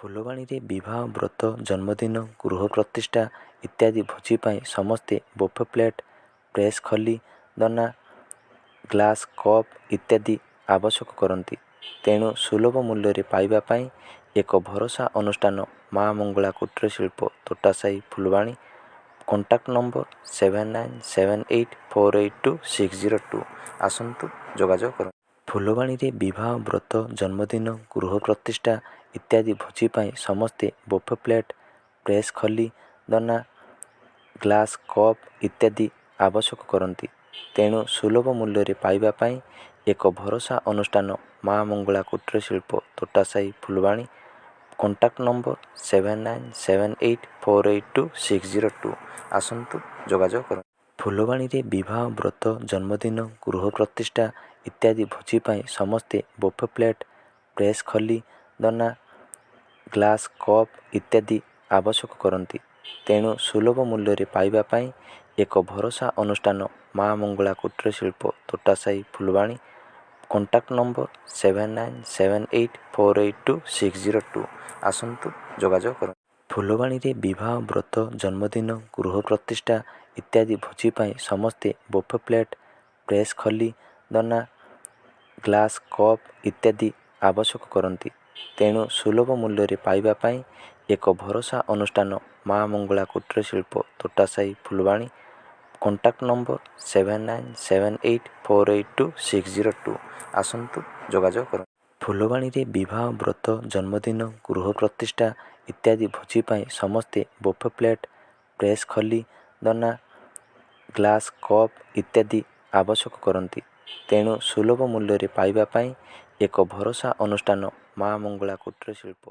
ଫୁଲବାଣୀରେ ବିବାହ, ବ୍ରତ, ଜନ୍ମଦିନ, ଗୃହ ପ୍ରତିଷ୍ଠା ଇତ୍ୟାଦି ଭୋଜି ପାଇଁ ସମସ୍ତେ ବୁଫେ ପ୍ଲେଟ୍, ପ୍ରେସ୍ ଖଲି ଦନା, ଗ୍ଲାସ୍, କପ୍ ଇତ୍ୟାଦି ଆବଶ୍ୟକ କରନ୍ତି। ତେଣୁ ସୁଲଭ ମୂଲ୍ୟରେ ପାଇବା ପାଇଁ ଏକ ଭରସା ଅନୁଷ୍ଠାନ ମା ମଙ୍ଗଳା କୁଟୀର ଶିଳ୍ପ, Totasahi, Phulbani. Contact number 7978482602। ଆସନ୍ତୁ ଯୋଗାଯୋଗ କରନ୍ତୁ। ଫୁଲବାଣୀରେ ବିବାହ, ବ୍ରତ, ଜନ୍ମଦିନ, ଗୃହ ପ୍ରତିଷ୍ଠା ଇତ୍ୟାଦି ଭୋଜି ପାଇଁ ସମସ୍ତେ ବୁଫେ ପ୍ଲେଟ୍, ପ୍ରେସ୍ ଖଲି ଦନା, ଗ୍ଲାସ୍, କପ୍ ଇତ୍ୟାଦି ଆବଶ୍ୟକ କରନ୍ତି। ତେଣୁ ସୁଲଭ ମୂଲ୍ୟରେ ପାଇବା ପାଇଁ ଏକ ଭରସା ଅନୁଷ୍ଠାନ ମା ମଙ୍ଗଳା କୁଟୀର ଶିଳ୍ପ, Totasahi, Phulbani. Contact number 7978482602। ଆସନ୍ତୁ ଯୋଗାଯୋଗ କରନ୍ତୁ। ଫୁଲବାଣୀରେ ବିବାହ, ବ୍ରତ, ଜନ୍ମଦିନ, ଗୃହ ପ୍ରତିଷ୍ଠା ଇତ୍ୟାଦି ଭୋଜି ପାଇଁ ସମସ୍ତେ ବୁଫେ ପ୍ଲେଟ୍, ପ୍ରେସ୍ ଖଲି ଦନା, ଗ୍ଲାସ୍, କପ୍ ଇତ୍ୟାଦି ଆବଶ୍ୟକ କରନ୍ତି। ତେଣୁ ସୁଲଭ ମୂଲ୍ୟରେ ପାଇବା ପାଇଁ ଏକ ଭରସା ଅନୁଷ୍ଠାନ ମା ମଙ୍ଗଳା କୁଟୀର ଶିଳ୍ପ, Totasahi, Phulbani. Contact number 7978482602। ଆସନ୍ତୁ ଯୋଗାଯୋଗ କରନ୍ତୁ। ଫୁଲବାଣୀରେ ବିବାହ, ବ୍ରତ, ଜନ୍ମଦିନ, ଗୃହ ପ୍ରତିଷ୍ଠା ଇତ୍ୟାଦି ଭୋଜି ପାଇଁ ସମସ୍ତେ ବୁଫେ ପ୍ଲେଟ୍, ପ୍ରେସ୍ ଖଲି ଦନା, ଗ୍ଲାସ୍, କପ୍ ଇତ୍ୟାଦି ଆବଶ୍ୟକ କରନ୍ତି। ତେଣୁ ସୁଲଭ ମୂଲ୍ୟରେ ପାଇବା ପାଇଁ ଏକ ଭରସା ଅନୁଷ୍ଠାନ ମା ମଙ୍ଗଳା କୁଟୀର ଶିଳ୍ପ, Totasahi, Phulbani. Contact number 7978482602। ଆସନ୍ତୁ ଯୋଗାଯୋଗ କରନ୍ତୁ। ଫୁଲବାଣୀରେ ବିବାହ, ବ୍ରତ, ଜନ୍ମଦିନ, ଗୃହ ପ୍ରତିଷ୍ଠା ଇତ୍ୟାଦି ଭୋଜି ପାଇଁ ସମସ୍ତେ ବୁଫେ ପ୍ଲେଟ୍, ପ୍ରେସ୍ ଖଲି ଦନା, ଗ୍ଲାସ୍, କପ୍ ଇତ୍ୟାଦି ଆବଶ୍ୟକ କରନ୍ତି। ତେଣୁ ସୁଲଭ ମୂଲ୍ୟରେ ପାଇବା ପାଇଁ ଏକ ଭରସା ଅନୁଷ୍ଠାନ ମା ମଙ୍ଗଳା କୁଟୀର ଶିଳ୍ପ।